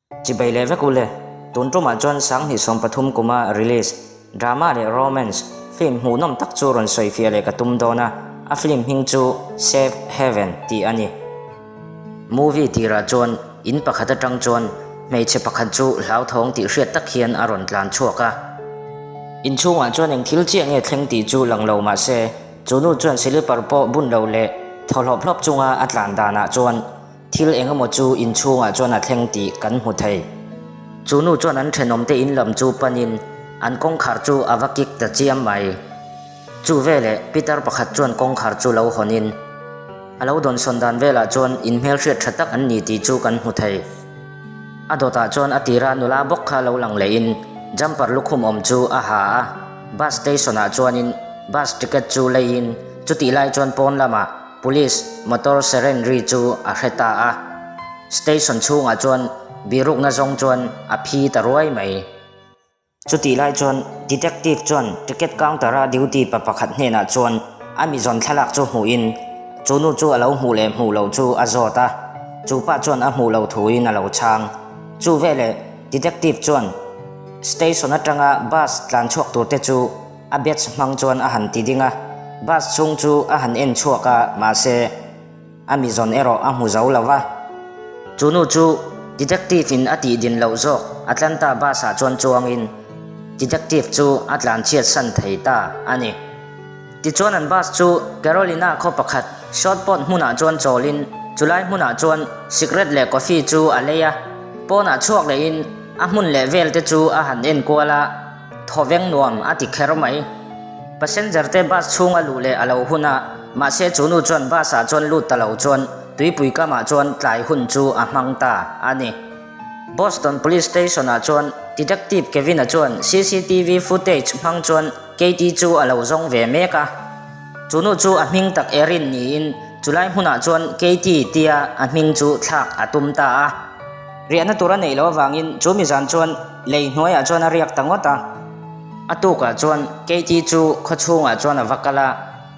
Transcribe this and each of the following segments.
Chibai leh vek ule, tun tumah chuan 2013 kuma release drama leh romance film hmuhnawm tak chu rawn sawifiah leh ka tum dawn a, a film hming chu Safe Haven tih a ni. Movie tirah chuan in pakhat atang chuan hmeichhe pakhat chu hlauthawng tih hriat tak hian a rawn tlan chhuak a. Inchhungah chuan eng thil chiah nge thleng tih chu lang lo mah se, chu nu chuan silipar pawh bun lo leh thaw hlawp hlawp chunga a tlan danah chuan Thil eng emaw chu inchhungah chuan a thleng tih kan hmu thei. Chu nu chuan an thenawmte in lam chu panin an kawngkhar chu a va kik ta chiam mai. Chu veleh pitar pakhat chuan kawngkhar chu lo hawnin a lo dawnsawn dan velah chuan in hmelhriat tha tak an ni tih chu kan hmu thei. A dawtah chuan a tira nula bawk kha lo lang lehin jumper lukhum awm chu a ha a, bus station ah chuanin bus ticket chu leiin chutih lai chuan pawn lamah Police motor siren ri chu a hre ta a, station chhungah chuan birukna zawng chuan a phi ta ruai mai. Chutih lai chuan detective chuan ticket counter-a duty pa pakhat hnenah chuan a mi zawn thlalak chu hmuhin chu nu chu a lo hmuh leh hmuh loh chu a zawt a, chu pa chuan a hmuh loh thuin a lo chhang. Chu veleh detective chuan station atanga bus tlan chhuak turte chu A batch hmang chuan a han ti ding a, bus chhung chu a han en chhuak a, mahse, a mi zawn erawh a hmu zo lo va. Chu nu chu detective in a tih din loh zawk Atlanta bus ah chuan chuangin detective chu a tlan chhiat san thei ta a ni. Tichuan an bus chu Carolina khaw pakhat Shortport hmunah chuan chawlin chulai hmunah chuan sikret leh coffee chu a lei a, pawnah chhuak lehin a hmun leh vel te chu a han en kual a. Thawveng nuam a ti kher mai. Passenger te bus chhung a luh leh a lo hun a, mahse chu nu chuan bus ah chuan lut ta lo chuan tuipui kamah chuan tlai hun chu a hmang ta a ni. Boston Police Station ah chuan Detective Kevin-a chuan cctv footage hmang chuan Katie chu a lo zawng ve mek a. Chu nu chu a hming tak Erin niin chulai hmunah chuan Katie tia a hming chu thlak a tum ta a. Riahna tur a neih loh avangin chu mizan chuan lei hnuaiah chuan a riak ta ngawt a. A tukah chuan Katie chu khaw chhungah chuan a va kal a,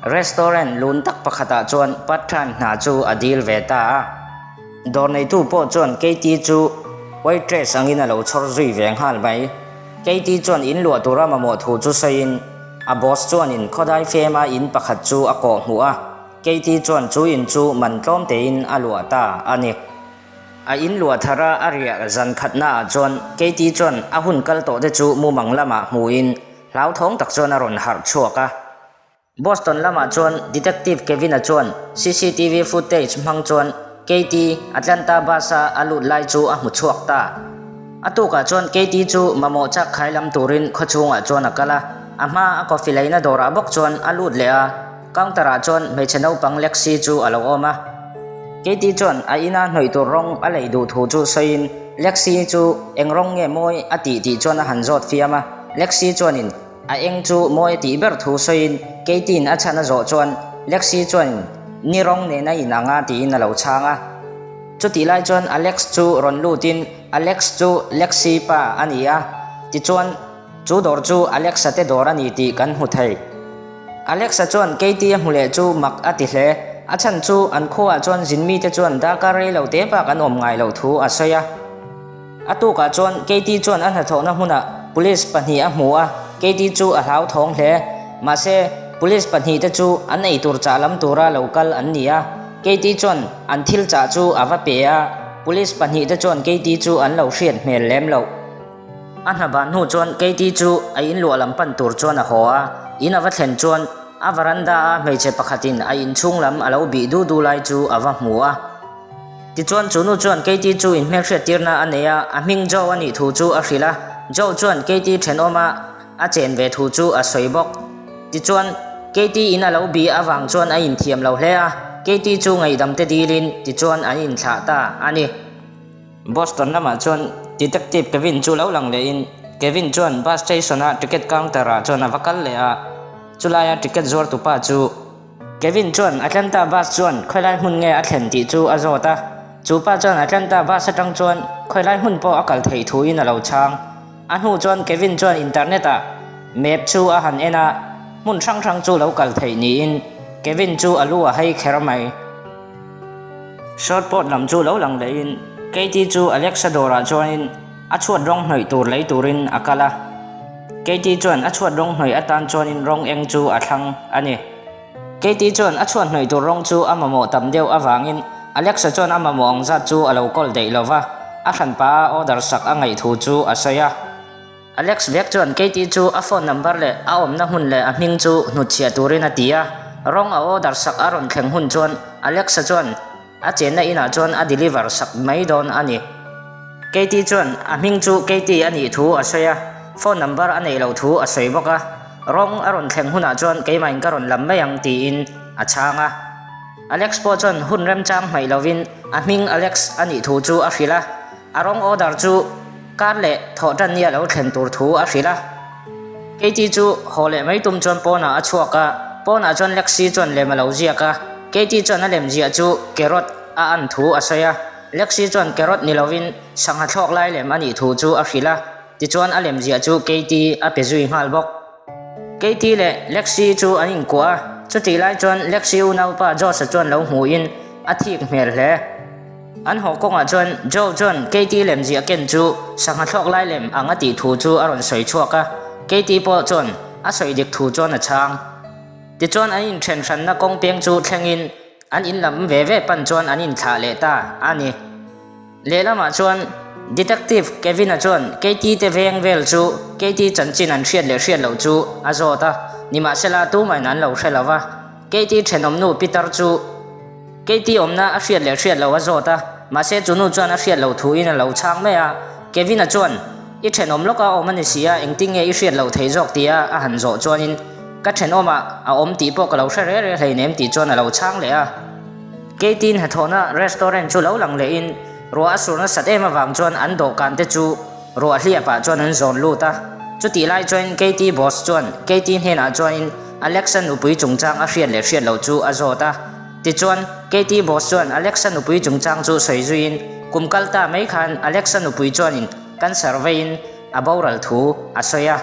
restaurant lun tak pakhatah chuan part time hna chu a dil ve ta a. Dawr neitu pawh chuan Katie chu waitress angin a lo chhawr zui ve nghal mai. Katie chuan in luah tura mamawh thu chu sawiin a boss chuanin khawdai fema in pakhat chu a kawh hmuh a, Katie chuan chu in chu man tlawm tein a luah ta a ni. A in luah thar a, a riah zan khatnaah chuan Katie chuan a hun kal tawh te chu mumang lamah hmuhin hlauthawng tak chuan a rawn harh chhuak a. Boston lamah chuan Detective Kevin-a chuan cctv footage hmang chuan Katie Atlanta bus-a a lut lai chu a hmu chhuak ta. A tukah chuan Katie chu mamawh chak khai lam turin khawchhungah chuan a kal a, a hma a coffee leina dawrah bawk chuan a lut leh a. Counter-ah chuan hmeichhe naupang Lexi chu a lo awm a. Katie chuan a ina hnawih tur rawng a lei duh thu chu sawiin Lexi chu eng rawng nge mawi a tih tih chuan a han zawt fiam a. Lexi chuanin a eng chu mawi a tih ber thu sawiin Katie-in a chhan a zawh chuan Lexi chuanin ni rawng nen a inang a tiin a lo chhang a. Chutih lai chuan Alex chu rawn lutin Alex chu Lexi pa a ni a, tichuan chu dawr chu Alex-a te dawr a ni tih kan hmu thei. Alexa chuan Katie a hmu leh chu mak a ti hle. A chhan chu an khuaah chuan zin mite chuan darkar rei lo te bak an awm ngai loh thu a sawi a. A tukah chuan Katie chuan a hnathawhna hmunah police pahnih a hmu a, Katie chu a hlauthawng hle. Mahse, police pahnihte chu an eitur chah lam tura lo kal an ni a, Katie chuan an thil chah chu a va pe a, police pahnihte chuan Katie chu an lo hriat hmel lem loh. A hna ban hnu chuan Katie chu a in luah lam pan tur chuan a haw a, in a va thlen chuan a varanda a hmeichhe pakhatin a inchhung lam a lo bih du du lai chu a va hmu a. Tichuan chu nu chuan Katie chu inhmelhriat tirna a nei a, a hming Joe a nih thu chu a hrilh a, Joe chuan Katie thenawma a chen ve thu chu a sawi bawk. Tichuan Katie in a lo bih avang chuan a inthiam lo hle a, Katie chu ngaihdam te dilin tichuan an inthlah ta a ni. Boston lamah chuan Detective Kevin chu lo lang lehin Kevin chuan bus station-a ticket counter-ah chuan a va kal leh a, chulaia ticket zuartupa chu Kevin chuan Atlanta bus chuan khawilai hmun nge a thlen tih chu a zawt a, chu pa chuan Atlanta bus atang chuan khawilai hmun pawh a kal theih thuin a lo chhang. A hnu chuan Kevin chuan internet-ah map chu a han en a, hmun hrang hrang chu lo kal theih niin Kevin chu a lu a hei kher mai. Shortport lam chu lo lang lehin. Katie chu Alex-a dawrah chuanin a chhuat rawng hnawih tur lei turin a kal a. Katie chuan a chhuat rawng hnawih atan chuanin rawng eng chu a thlang a ni. Katie chuan a chhuat hnawih tur rawng chu a mamawh tam deuh avangin Alex-a chuan a mamawh ang zat chu a lo kawl daih lo va, a hranpa a order sak a ngaih thu chu a sawi a. Alex vek chuan Katie chu a phone number leh a awmna hmun leh a hming chu hnutchhiah turin a ti a. Rawng a order sak a rawn thleng hun chuan Alex-a chuan a chenna inah chuan a deliver sak mai dawn a ni. Katie chuan a hming chu Katie a nih thu a sawi a, phone number a neih loh thu a sawi bawk a. Rawng a rawn thleng hunah chuan keimahin ka rawn lam mai ang tiin a chhang a. Alex pawh chuan hun remchang hmaih lovin a hming Alex a nih thu chu a hrilh a. A rawng order chu kar leh thawh tan nia lo thlen tur thu a hrilh a. Katie chu haw leh mai tum chuan pawnah a chhuak a, pawnah chuan Lexi chuan lem a lo ziak a. Katie chuan a lem ziah chu carrot a an thu a sawi a. Lexi chuan carrot ni lovin sangha thlawk lai lem a nih thu chu a hrilh a, tichuan a lem ziah chu Katie a pe zui nghal bawk. Katie leh Lexi chu an inkuah a, chutih lai chuan Lexi unaupa Josh-a chuan lo hmuhin a thik hmel hle. An haw kawngah chuan Joe chuan Katie lem ziah ken chu sangha thlawk lai lem ang a tih thu chu a rawn sawi chhuak a, Katie pawh chuan a sawi dik thu chuan a chhang. Tichuan an inthen hranna kawng peng chu thlengin an in lam ve ve pan chuan an inthlah leh ta a ni. Lehlamah chuan Detective Kevin-a chuan Katie te veng vel chu Katie chanchin an hriat leh hriat loh chu a zawt a, nimahsela tumahin an lo hre lo va. Katie thenawmnu Peter chu Katie awmna a hriat leh hriat loh a zawt a, mahse chu nu chuan a hriat loh thuin a lo chhang mai a. Kevin-a chuan, I thenawm lawka awm a ni si a, engtin nge i hriat loh thei zawk tia a han zawh chuanin, Ka thenawmah a awm tih pawh ka lo hre re re hleinem tih chuan a lo chhang leh a. Katie hnathawhna restaurant chu lo lang lehin ruah a sur nasat em avang chuan an dawhkan te chu Ruah hliapah chuan an zawn lut a, chutih lai chuan Katie boss chuan Katie hnenah chuanin Alex-a nupui chungchang a hriat leh hriat loh chu a zawt a. Tichuan, Katie boss chuan Alex-a nupui chungchang chu sawi zuiin, kum kal ta mai khan Alex-a nupui chuanin cancer veiin a boral thu a sawi a.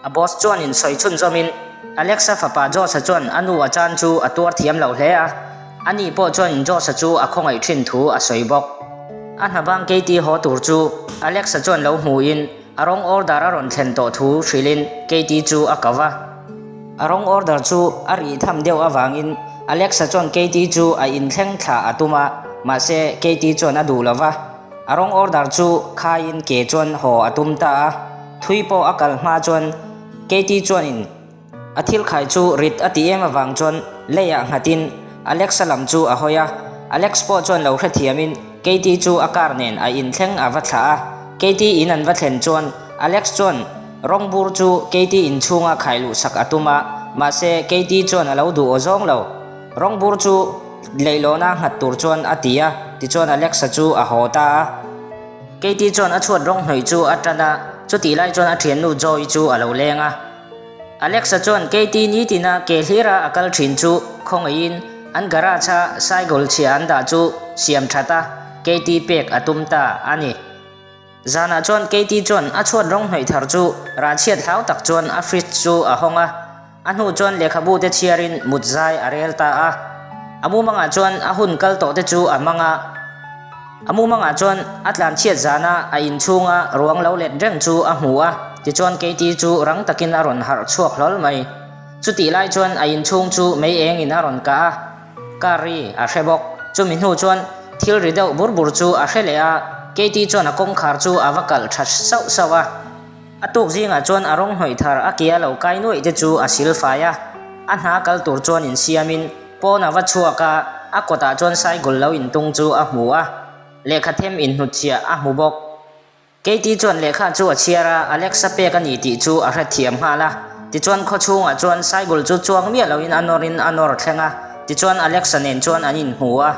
A boss chuanin sawi chhunzawmin Alex-a fapa Josh-a chuan a nu a chan chu a tuar thiam lo hle a, ani pawh chuanin Josh-a chu a khawngaih thin thu a sawi bawk. A hna bang Katie haw tur chu Alex-a chuan lo hmuin a rawng order a rawn thlen tawh thu hrilhin Katie chu a ko va. A rawng order chu a rih tham deuh avangin Alex-a chuan Katie chu a inthleng thla a tum a, mahse Katie chuan a duh lo va. A rawng order chu khaiin ke chuan haw a tum ta a, thui pawh a kal hma chuan Katie chuanin a thil khai chu rit a ti em avang chuan leiah nghatin Alex-a lam chu a hawi a, Alex pawh chuan lo hrethiamin Katie chu a car nen a inthleng a va thlah a, Katie in an va thlen chuan Alex chuan rawng bur chu Katie inchhunga khai luhsak a tum a, mahse Katie chuan a lo duh aw zawng lo. Rawng bur chu leihlawna nghat tur chuan a ti a, tichuan Alex-a chu a haw ta a. Katie chuan a chhuat rawng hnawih chu a tan a, chutih lai chuan a thiannu Joy chu a lo leng a. Alex-a chuan Katie nitina ke hlira a kal thin chu khawngaihin an garage-a cycle chhia an dah chu siam that a, Katie pek a tum ta a ni. Zanah chuan Katie chuan a chhuat rawng hnawih thar chu rahchhiat hlau tak chuan a fridge chu a hawng a. A hnu chuan lehkhabu te chhiarin mut zai a rel ta a. A mumangah chuan a hun kal tawh te chu a hmang a. A mumangah chuan a tlanchhiat zana a inchhunga ruang lo let reng chu a hmu a, tichuan Katie chu rang takin a rawn harh chhuak hlawl mai. Chutih lai chuan a inchhung chu mei engin a rawn kah a, car ri a hre bawk. Chumi hnu chuan thil ri deuh bur bur chu a hre leh a, Katie chuan a kawngkhar chu a va kalh tha sauh sauh a. A tuk zingah chuan a rawng hnawih thar a ke a lo kai nuaih te chu a sil fai a, a hna kal tur chuan insiamin pawn a va chhuak a, a kawtah chuan cycle lo intung chu a hmu a, lehkha them inhnutchhiah a hmu bawk. Katie chuan lehkha chu a chhiar a, Alexa pek a ni tih chu a hrethiam nghal a, tichuan khaw chhungah chuan cycle chu chuang miah loin a nawrin a nawr thleng a, tichuan Alexa nen chuan an inhmu a.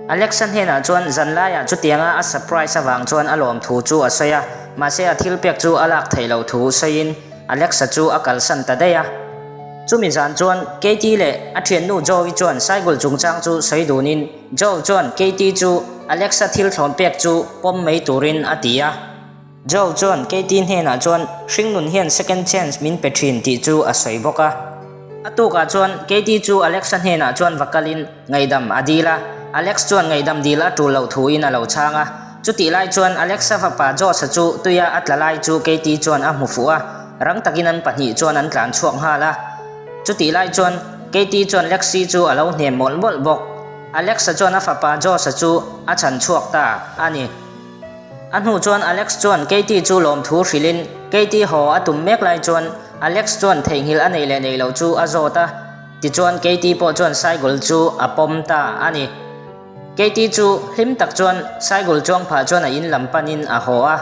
Alexa hnenah chuan zanlaiah chutianga a surprise avang chuan a lawm thu chu a sawi a, mahse a thil pek chu a lak theih loh thu sawiin Alexa chu a kalsan ta daih a. Chumi zan chuan Katie leh a thiannu Joe-i chuan Cycle chungchang chu sawi dunin Joe chuan Katie chu Alexa thil thlawn pek chu pawm mai turin a ti a. Joe chuan Katie hnenah chuan hringnun hian second chance min pe thin tih chu a sawi bawk a. A tukah chuan Katie chu Alexa hnenah chuan va kalin ngaihdam a dil a. Alex chuan ngaihdam dil a tul loh thuin a lo chhang a. Chutih lai chuan Alex-a fapa Josh-a chu tuia a tla lai chu Katie chuan a hmu fuh a, rang takin an pahnih chuan an tlan chhuak nghal a. Chutih lai chuan Katie chuan Lexi chu a lo hnem mawlh mawlh bawk. Alex-a chuan a fapa Josh-a chu a chhan chhuak ta a ni. A hnu chuan Alex chuan Katie chu lawmthu hrilhin Katie haw a tum mek lai chuan Alex chuan theihnghilh a neih leh neih loh chu a zawt a. Tichuan Katie pawh chuan Saigul chu a pawm ta a ni. Katie chu hlim tak chuan Saigul chuang phah chuan a in lam panin a haw a.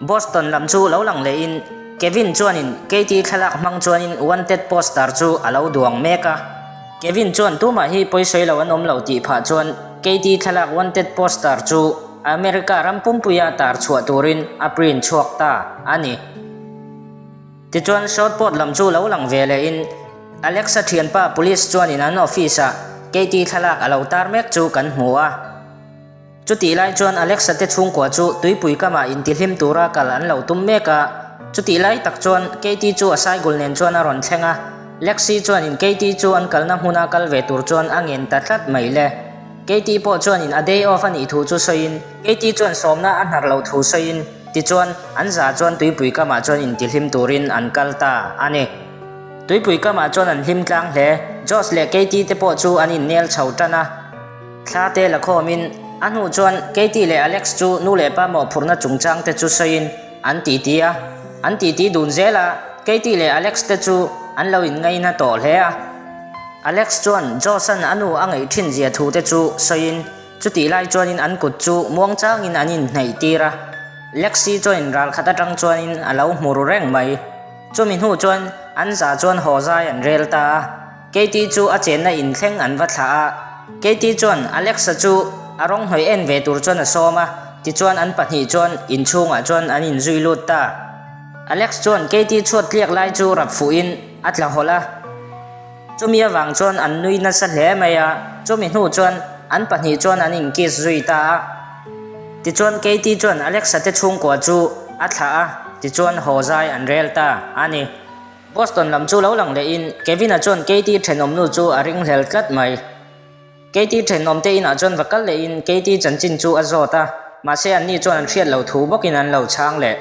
Boston lam chu lo lang lehin Kevin chuanin Katie thlalak hmang chuanin wanted poster chu a lo duang mek a. Kevin chuan tumah hi pawisawi lo an awm lo tih phah chuan Katie thlalak wanted poster chu America ram pumpuia tar chhuah turin a print chhuak ta a ni. Tichuan Southport lam chu lo lang ve lehin Alex-a thianpa Police chuanin an office-ah Katie thlalak a lo tar mek chu kan hmu a. Chutih lai chuan Alex-a te chhungkua chu tuipui kamah intihlim tura kal an lo tum mek a. Chutih lai tak chuan Katie chu a saigul nen chuan a rawn thleng a. Lexi chuanin Katie chu an kalna hmuna kal ve tur chuan a ngen ta tlat mai le. Katie pawh chuanin a day off a nih thu chu sawiin Katie chuan sawmna a hnar loh thu sawiin Tichuan, an za chuan tuipui kamah chuan intihlim turin an kal ta a ni. Tuipui kamah chuan an hlim tlang hle. Josh leh Katie te pawh chu an innel chho tan a. Thla te la khawmin, a hnu chuan Katie leh Alex chu nu leh pa mawhphurhna chungchang te chu sawiin an titi a. An titi dun zel a, Katie leh Alex te chu an lo inngaihna tawh hle a. Alex chuan Josh-a'n a nu a ngaih thin zia thu te chu sawiin, Chutih lai chuanin an kut chu muang changin an inhnaih tir a, Lexi chuanin ral khat atang chuanin a lo hmu ru reng mai. Chumi hnu chuan an za chuan haw zai an rel ta a, Katie chu a chenna inthleng an va thlah a. Katie chuan Alexa chu a rawng hnawih en ve tur chuan a sawm a, tichuan an pahnih chuan inchhungah chuan an inzui lut ta. Alex chuan Katie chhuat tliak lai chu rap fuhin a tla hawlh a. Chumi avang chuan an nui nasa hle mai a, chumi hnu chuan an pahnih chuan an in kiss zui ta a. Tichuan Katie chuan Alexa te chhungkua chu a thlah a, tichuan haw zai an rel ta a ni. Boston lam chu lo lang lehin Kevin-a chuan Katie thenawmnu chu a ringhlel tlat mai. Katie thenawmte inah chuan va kal lehin Katie chanchin chu a zawt a, mahse anni chuan an hriat lo thu bawkin an lo chhang leh.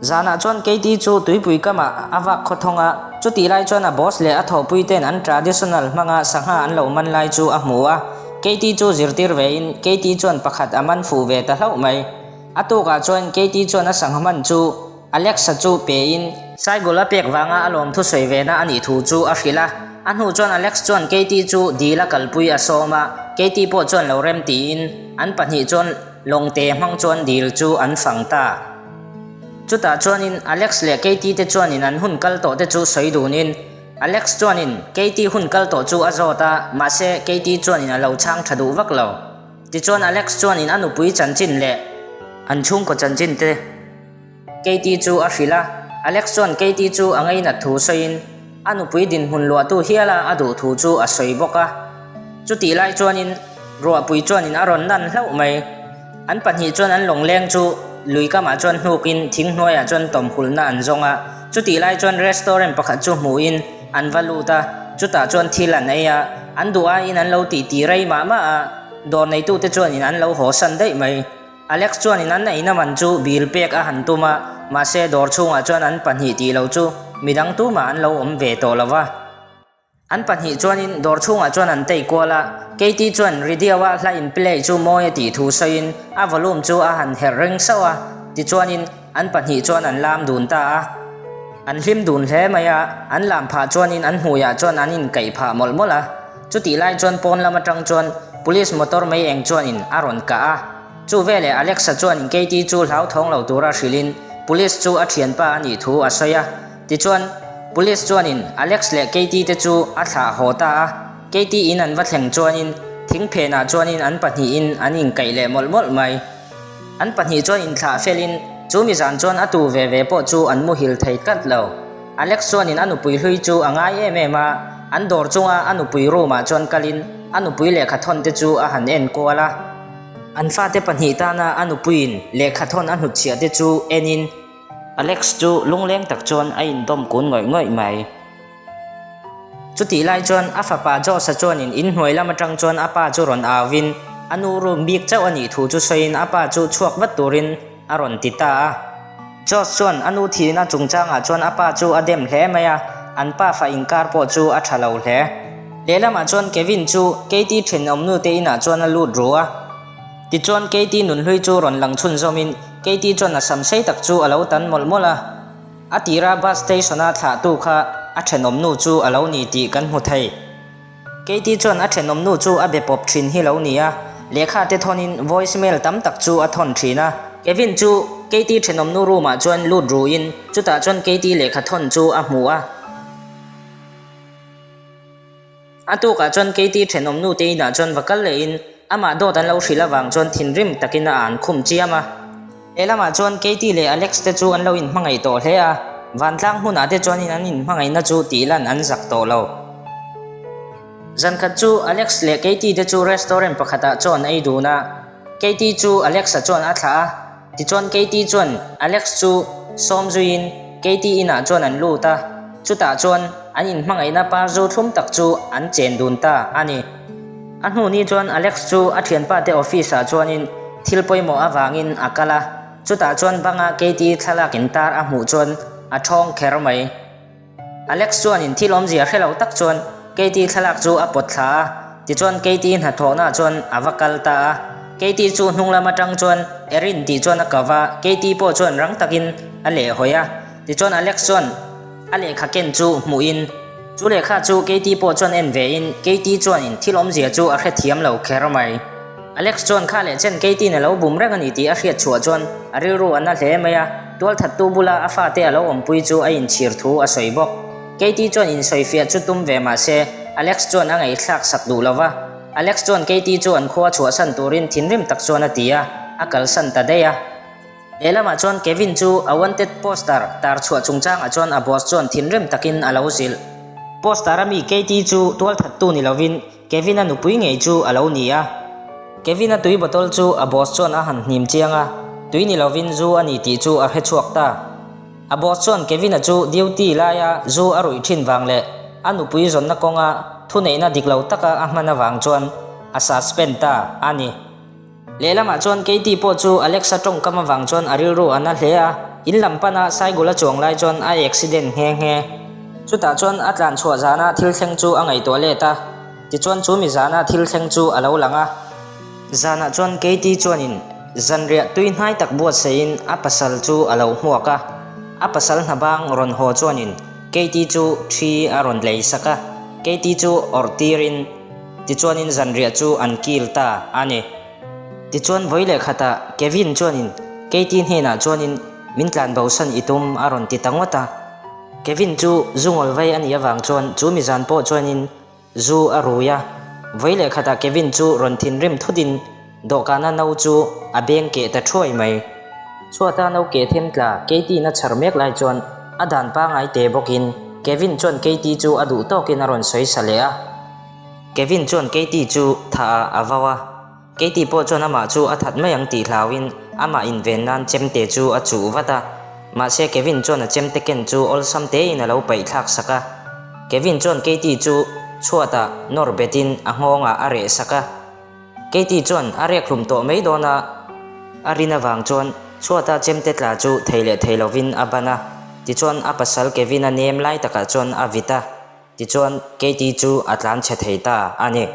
Zanah chuan Katie chu tuipui kamah a vak khawthawng a, chutih lai chuan a boss leh a thawhpuite'n an traditional hmanga sangha an lo man lai chu a hmu a. Katie chu zirtir vein Katie chuan pakhat a man fuh ve ta hlauh mai. A tukah chuan Katie chuan a sangha man chu Alexa chu pein Saigul a pek vanga a lawm thusawi vena a nih thu chu a hrilh a. A hnu chuan Alex chuan Katie chu dil a kalpui a sawm a, Katie pawh chuan lo rem tiin an pahnih chuan lawngte hmang chuan dil chu an fang ta. Chutah chuanin Alex leh Katie te chuanin an hun kal tawh te chu sawi dunin Alex chuanin Katie hun kal tawh chu a zawt a, mahse Katie chuanin a lo chhang tha duh vak lo. Tichuan Alex chuanin a nupui chanchin leh an chhungkaw chanchin te. Katie chu a hrilh a, Alex chuan Katie chu a ngainat thu sawiin a nupui dinhmun luahtu hiala a duh thu chu a sawi bawk a. Chutih lai chuanin ruahpui chuanin a rawn nan hlauh mai. An pahnih chuan an lawngleng chu lui kamah chuan hnukin thing hnuaiah chuan tawmhulna an zawng a. Chutih lai chuan restaurant pakhat chu hmuhin an va lut a, chutah chuan thil an ei a, an duh aiin an lo titi rei mah mah a, dawr neitute chuanin an lo haw san daih mai. Alex chuanin an eina man chu bill pek a han tum a, mahse dawr chhungah chuan an pahnih tih lo chu midang tumah an lo awm ve tawh lo va. An pahnih chuanin dawr chhungah chuan an tei kual a, Katie chuan radio-a hla in play chu mawi a tih thu sawiin a volume chu a han herh ring sauh a, tichuanin an pahnih chuan an lam dun ta a. An hlim dun hle mai a, an lam phah chuanin an hmuiah chuan an inkaih phah mawlh mawlh a. Chutih lai chuan pawn lam atang chuan Police motor mei eng chuanin a rawn kah a. Chu veleh Alexa chuanin Katie chu hlauthawng lo tura hrilhin Police chu a thianpa a nih thu a sawi a. Tichuan, Police chuanin Alex leh Katie te chu a thlah haw ta a. Katie in an va thleng chuanin thing phenah chuanin an pahnihin an inkaih leh mawlh mawlh mai. An pahnih chuan inthlah felin chu mi zan chuan a tu ve ve pawh chu an muhil thei tlat lo. Alex chuanin a nupui hlui chu a ngai em em a, an dawr chunga a nupui room ah chuan kalin a nupui lehkha thawn te chu a han en kual a. An fate pahnih tana a nupuiin lehkha thawn a hnutchhiah te chu enin Alex chu lungleng tak chuan a indawm kun ngawih ngawih mai. Chutih lai chuan a fapa Josh-a chuanin inhnuai lam atang chuan a pa chu rawn auin a nu room bik chauh a nih thu chu sawiin a pa chu chhuak vat turin a rawn ti ta a. Josh chuan a nu thihna chungchangah chuan a pa chu a dem hle mai a, an pafa inkar pawh chu a tha lo hle. Lehlamah chuan Kevin chu Katie thenawmnu te inah chuan a lut ru a. Tichuan Katie nunhlui chu rawn lang chhunzawmin Katie chuan a sam sei tak chu a lo tan mawlh mawlh a. A tira bus station-a thlahtu kha a thenawmnu chu a lo ni tih kan hmu thei. Katie chuan a thenawmnu chu a be pawp thin hi lo ni a, lehkha te thawnin voice mail tam tak chu a thawn thin a. Kevin chu Katie thenawmnu room-ah chuan lut ruin chutah chuan Katie lehkha thawn chu a hmu a. A tukah chuan Katie thenawmnu te inah chuan va kal lehin amah dawt an lo hrilh avang chuan thinrim takin a an khum chiam a. Lehlamah chuan Katie leh Alex te chu an lo inhmangaih tawh hle a, vantlang hmunah te chuanin an inhmangaihna chu tihlan an zak tawh lo. Zankhat chu Alex leh Katie te chu restaurant pakhatah chaw an ei dun a, Katie chu Alex-a chuan a thlah a. Tichuan Katie chuan Alex chu sawm zuiin Katie inah chuan an lut a, chutah chuan an inhmangaihna par zu thlum tak chu an chen dun ta a ni. A hnu ni chuan Alex chu a thianpa te office ah chuanin thil pawimawh avangin a kal a, chutah chuan banga Katie thlalak intar a hmuh chuan a thawng kher mai. Alex chuanin thil awmzia hre lo tak chuan Katie thlalak chu a pawt thla a, tichuan Katie hnathawhnaah chuan a va kal ta a. Katie chu hnung lam atang chuan Erin tih chuan a kau va, Katie pawh chuan rang takin a lehhawi a. Tichuan Alex chuan a lehkha ken chu hmuhin, chu lehkha chu Katie pawh chuan en vein Katie chuanin thil awmzia chu a hrethiam lo kher mai. Alex chuan kha leh chen Katie-in a lo bum reng a ni tih a hriat chhuah chuan a rilru a na hle mai a, tualthattu bula a fate a lo awmpui chu a inchhir thu a sawi bawk. Katie chuan insawifiah chu tum ve mah se, Alex chuan a ngaihthlak sak duh lo va. Alex chuan Katie chu an khua chhuahsan turin thinrim tak chuan a ti a, a kalsan ta daih a. Lehlamah chuan Kevin chu a wanted poster tar chhuah chungchangah chuan a boss chuan thinrim takin a lo zilh. Poster a mi Katie chu tualthattu ni lovin Kevin-a nupui ngei chu a lo ni a. Kevin-a tui bottle chu a boss chuan a han hnim chiang a, tui ni lovin zu a ni tih chu a hre chhuak ta. A boss chuan Kevin-a chu duty laia zu a ruih thin vang leh a nupui zawnna kawnga thuneihna dik lo taka a hman avang chuan a suspend ta a ni. Lehlamah chuan Katie pawh chu Alexa tawngkam avang chuan a rilru a na hle a, in lam pana Saigul a chuang lai chuan a accident nghe nghe. Chutah chuan a tlan chhuah zana thil thleng chu a ngaihtuah let a, tichuan chu mi zana thil thleng chu a lo lang a. Zanah chuan Katie chuanin zanriah tui hnai tak buatsaihin a pasal chu a lo hmuak a, a pasal hna bang rawn haw chuanin Katie chu thi a rawn lei sak a, Katie chu awrh tirin, Tichuanin zanriah chu an kil ta a ni. Tichuan vawi leh khatah Kevin chuanin Katie hnenah chuanin min tlan bosan i tum a rawn ti ta ngawt a. Kevin chu zu ngawl vai a nih avang chuan chu mi zan pawh chuanin zu a rui a. Vawi leh khatah Kevin chu rawn thinrim thutin dawhkana no chu a beng keh ta thuai mai. Chhuata no keh them tla Katie-in a chhar mek lai chuan a dan pangai te bawkin Kevin chuan Katie chu a duh tawkin a rawn sawi sa leh a. Kevin chuan Katie chu thah ah a vau a, Katie pawh chuan amah chu a that mai ang tih hlauin amah inven nan chemte chu a chuh vat a, mahse Kevin chuan a chemte ken chu awlsam tein a lo paih thlak sak a. Kevin chuan Katie chu chhuatah nawr betin a nghawngah a reh sak a. Katie chuan a rek hlum tawh mai dawn a, a rin avang chuan chhuata chemte tla chu thei leh thei lovin a ban a, tichuan a pasal Kevin-a nem lai takah chuan a vit a. Tichuan, Katie chu a tlan chhe thei ta a ni.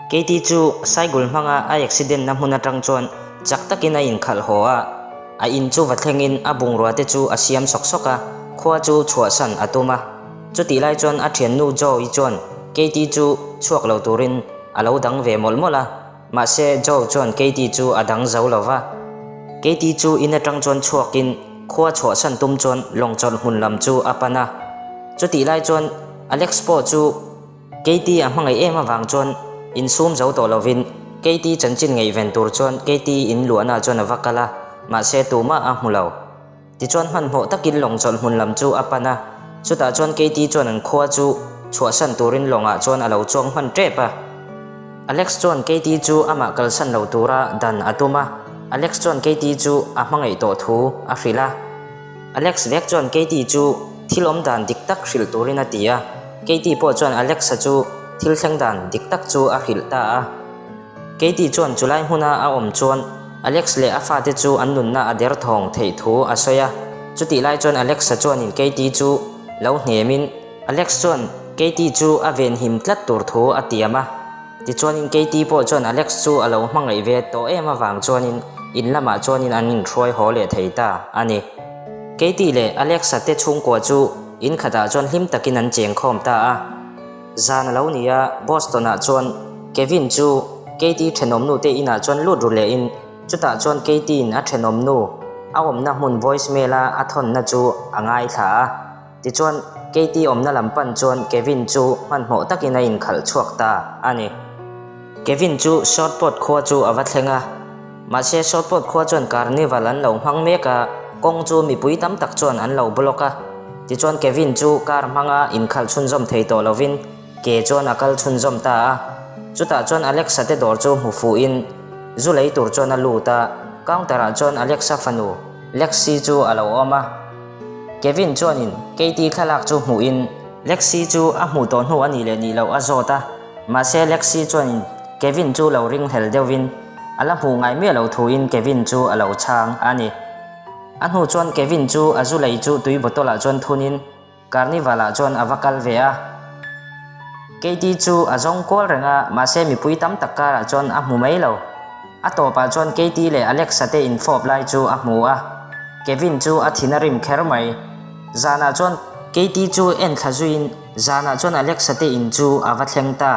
Katie chu Saigul hmanga a accident na hmun atang chuan chak takin a inkhalh haw a, a in chu va thlengin a bungrua te chu a siam sawk sawk a, khua chu chhuahsan a tum a. Chutih lai chuan a thiannu Joe-i chuan Katie chu chhuak lo turin a lo dang ve mawlh mawlh a, mahse Joe chuan Katie chu a dang zo lo va. Katie chu in atang chuan chhuakin khua chhuahsan tum chuan lawng chawlh hmun lam chu a pan a. Chutih lai chuan Alex pawh chu Katie a hmangaih em avang chuan insum zo tawh lovin Katie chanchin ngaihven tur chuan Katie in luahna chuan a va kal a, mahse tumah a hmu lo. Tichuan hmanhmawh takin lawng chawlh hmun lam chu a pan a, chutah chuan Katie chuan an khua chu chhuahsan turin lawngah chuan a lo chuang hman tep a. Alex chuan Katie chu amah kalsan lo tura dan a tum a, Alex chuan Katie chu a hmangaih tawh thu a hrilh a. Alex vek chuan Katie chu thil awm dan dik tak hrilh turin a ti a. Katie pawh chuan Alex-a chu thil thleng dan dik tak chu a hrilh ta a. Katie chuan chulai hmuna a awm chuan Alex leh a fate chu an nunna a derthawng theih thu a sawi a. Chutih lai chuan Alex-a chuanin Katie chu lo hnemin Alex chuan Katie chu a venhim tlat tur thu a tiam a. Tichuanin Katie pawh chuan Alex chu a lo hmangaih ve tawh em avang chuanin in lamah chuanin an inhruai haw leh thei ta a ni. Katie leh Alex-a te chhungkua chu in khatah chuan hlim takin an cheng khawm ta a. Zan a lo ni a, Boston-ah chuan Kevin chu Katie thenawmnu te inah chuan lut ru lehin chutah chuan Katie-in a thenawmnu a awmna hmun voice mail-a a thawnna chu a ngaithla a. Tichuan, Katie awmna lam pan chuan Kevin chu hmanhmawh takin a inkhalh chhuak ta a ni. Kevin chu Shortport khua chu a va thleng a, mahse Shortport khua chuan Carnival an lo hmang mek a, kawng chu mipui tam tak chuan an lo block a. Tichuan Kevin chu car hmanga inkhalh chhunzawm thei tawh lovin ke chuan a kal chhunzawm ta a. Chutah chuan Alexa te dawr chu hmu fuhin zu lei tur chuan a lut a, counter ah chuan Alexa fanu Lexi chu a lo awm a. Kevin chuanin Katie thlalak chu hmuhin Lexi chu a hmuh tawh hnu a nih leh nih loh a zawt a, mahse Lexi chuanin Kevin chu lo ringhlel deuhvin a la hmuh ngai miah lo thuin Kevin chu a lo chhang a ni. A hnu chuan Kevin chu a zu lei chu tui bottle ah chuan thunin Carnival ah chuan a va kal ve a. Katie chu a zawng kual reng a, mahse mipui tam tak karah chuan a hmu mai lo. A tawpah chuan Katie leh Alexa te infawp lai chu a hmu a. Kevin chu a thin a rim kher mai. Zanah chuan Katie chu en thla zuiin zanah chuan Alexa te in chu a va thleng ta.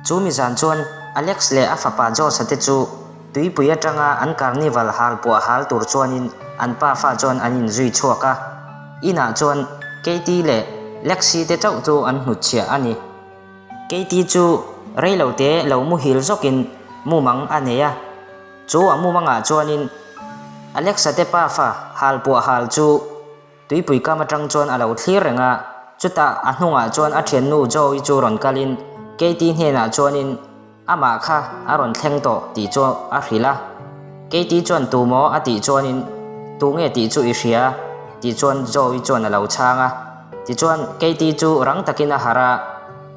Chu mi zan chuan Alex leh a fapa Josh-a te chu tuipui atanga an carnival hal puah hal tur chuanin an pafa chuan an inzui chhuak a. Inah chuan Katie leh Lexi te chauh chu an hnutchhiah a ni. Katie chu reilote lo muhil zawkin mumang a nei a, chu a mumangah chuanin Alexa te pafa hal puah hal chu tuipui kam atang chuan a lo thlir reng a, chutah a hnungah chuan a thiannu Joey chu rawn kalin Katie hnenah chuanin Amah kha a rawn thleng tawh tih chu a hrilh a. Katie chuan tu maw a tih chuanin tu nge tih chu i hria tih chuan Joey chuan a lo chhang a. Tichuan Katie chu rang takin a harh a,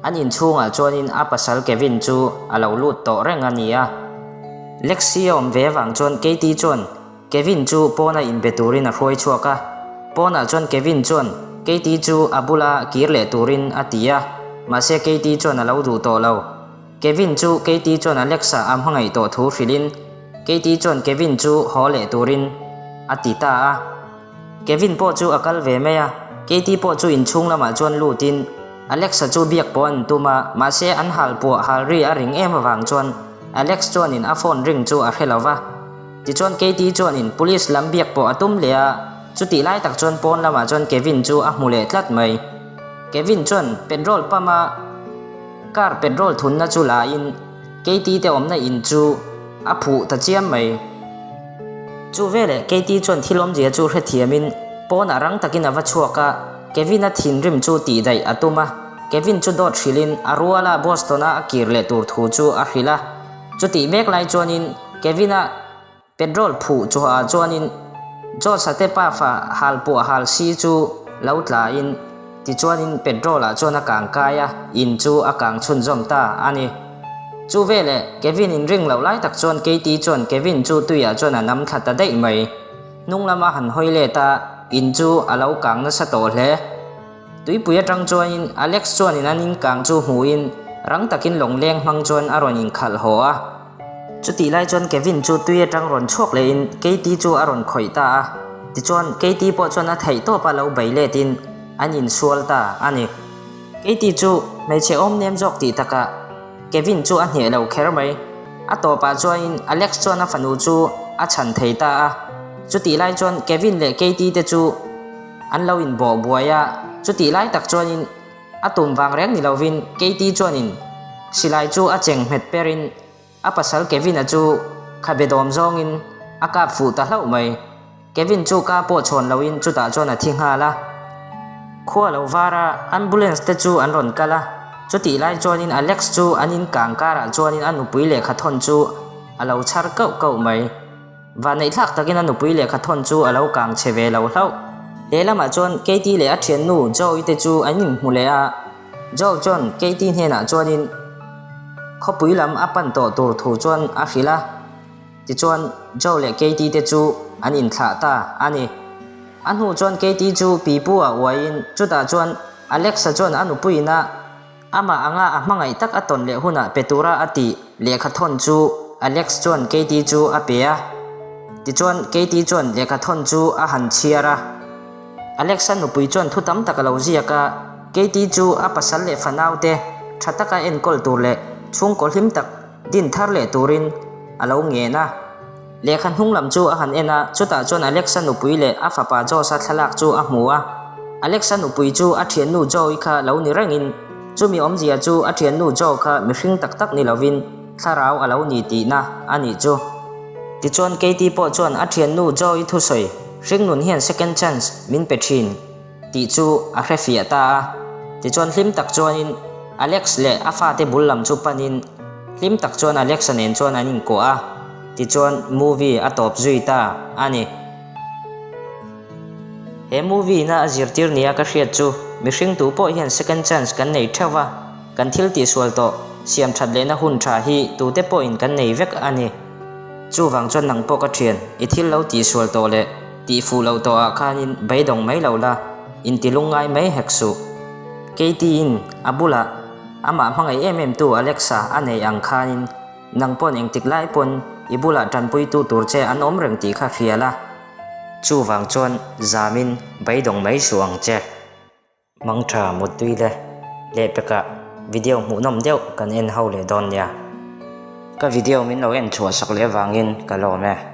an inchhungah chuanin a pasal Kevin chu a lo lut tawh reng a ni a. Lexi a awm ve avang chuan Katie chuan Kevin chu pawna inbe turin a hruai chhuak a, pawnah chuan Kevin chuan Katie chu a bula kir leh turin a ti a, mahse Katie chuan a lo duh tawh lo. Kevin chu Katie chuan Alexa a hmangaih tawh thu hrilhin Katie chuan Kevin chu haw leh turin a ti ta a. Kevin pawh chu a kal ve mai a, Katie pawh chu inchhung lamah chuan lutin Alexa chu biak pawh an tum a, mahse an hal puah hal ri a ring em avang chuan Alex chuanin a phone ring chu a hre lo va. Tichuan Katie chuanin police lam biak pawh a tum leh a, chutih lai tak chuan pawn lamah chuan Kevin chu a hmu leh tlat mai. Kevin chuan petrol pump a car petrol thunna chu la in Katie te awmna in chu a phuh ta chiam mai. Chu veleh Katie chuan thil awmzia chu hrethiamin pawnah rang takin a va chhuak a, Kevin-a thinrim chu tihdaih a tum a, Kevin chu dawt hrilhin a ruala Boston-a a kir leh tur thu chu a hrilh a. Chutih mek lai chuanin Kevin-a petrol phuh chuhah chuanin Josh-a te pafa hal puah hal si chu lo tlain tichuanin petrol-ah chuan a kang kai a, in chu a kang chhunzawm ta a ni. Chu veleh Kevin-in ring loh lai tak chuan Katie chuan Kevin chu tuiah chuan a nam thla ta daih mai. Hnung lama han hawi let a, in chu a lo kang nasa tawh hle. Tuipui atang chuanin Alex chuanin an inkang chu hmuhin rang takin lawngleng hmang chuan a rawn inkhalh haw a. Chutih lai chuan Kevin chu tui atang rawn chhuak lehin Katie chu a rawn khawih ta a. Tichuan Katie pawh chuan a theih tawpa lo bei letin an insual ta a ni. Katie chu hmeichhe awm nem zawk tih takah Kevin chu a hneh lo kher mai. A tawpah chuanin Alex chuan a fanu chu a chhan thei ta a. Chutih lai chuan Kevin leh Katie te chu An lo inbawh buai a, chutih lai tak chuanin a tum vang reng ni lovin Katie chuanin silai chu a cheng nghet perin a pasal Kevin-a chu khabe dawm zawngin a kap fuh ta hlauh mai. Kevin chu ka pawh chhawn loin chutah chuan a thi nghal a. Khua lo var a, ambulance te chu an rawn kal a, chutih lai chuanin Alex chu an inkang karah chuanin a nupui lehkha thawn chu a lo chhar kauh kauh mai. Vanneihthlak takin a nupui lehkha thawn chu a lo kang che ve lo hlauh. Lehlamah chuan Katie leh a thiannu Joey te chu an inhmu leh a. Joe chuan Katie hnenah chuanin khawpui lam a pan tawh tur thu chuan a hrilh a. Tichuan, Joe leh Katie te chu an inthlah ta a ni. A hnu chuan Katie chu pipu ah uaiin chutah chuan Alexa chuan a nupuiin a amah anga a hmangaih tak a tawn leh hunah pe tura a tih lehkha thawn chu Alex chuan Katie chu a pe a. Tichuan, Katie chuan lehkha thawn chu a han chhiar a. Alexa nupui chuan thu tam tak a lo ziak a, Katie chu a pasal leh fanaute tha taka enkawl tur leh chhungkaw hlim tak din thar leh turin a lo ngen a. Lehkha hnung lam chu a han en a, chutah chuan Alexa nupui leh a fapa Josh-a thlalak chu a hmu a. Alexa nupui chu a thiannu Joe-i kha lo ni rengin, chumi awmzia chu a thiannu Joe kha mihring tak tak ni lovin thlarau a lo ni tihna a nih chu. Tichuan Katie pawh chuan a thiannu Joe-i thusawi, Hringnun hian second chance min pe thin tih chu a hrefiah ta a. Tichuan hlim tak chuanin Alex leh a fate bul lam chu panin hlim tak chuan Alex-a nen chuan an inkuah a, tichuan movie a tawp zui ta a ni. He movie ina a zirtir nia ka hriat chu mihring tu pawh hian second chance kan nei theuh va, kan thil tihsual tawh siam that lehna hun tha hi tute pawhin kan nei vek a ni. Chuvang chuan nang pawh ka thian, i thil lo tihsual tawh leh tihfuh loh tawhah khanin beidawng mai lo la, intilung ngai mai hek suh. Katie-in a bulah amah hmangaih em em tu Alexa a nei ang khanin nang pawn engtik lai pawn i bulah tanpuitu tur che an awm reng tih kha hria la. Chuvang chuan zamin beidawng mai suh ang che. Mangtha Muttui le lehpekah video hmuhnawm deuh kan en ho leh dawn nia. Ka video min lo en chhuah sak leh avangin ka lawm e.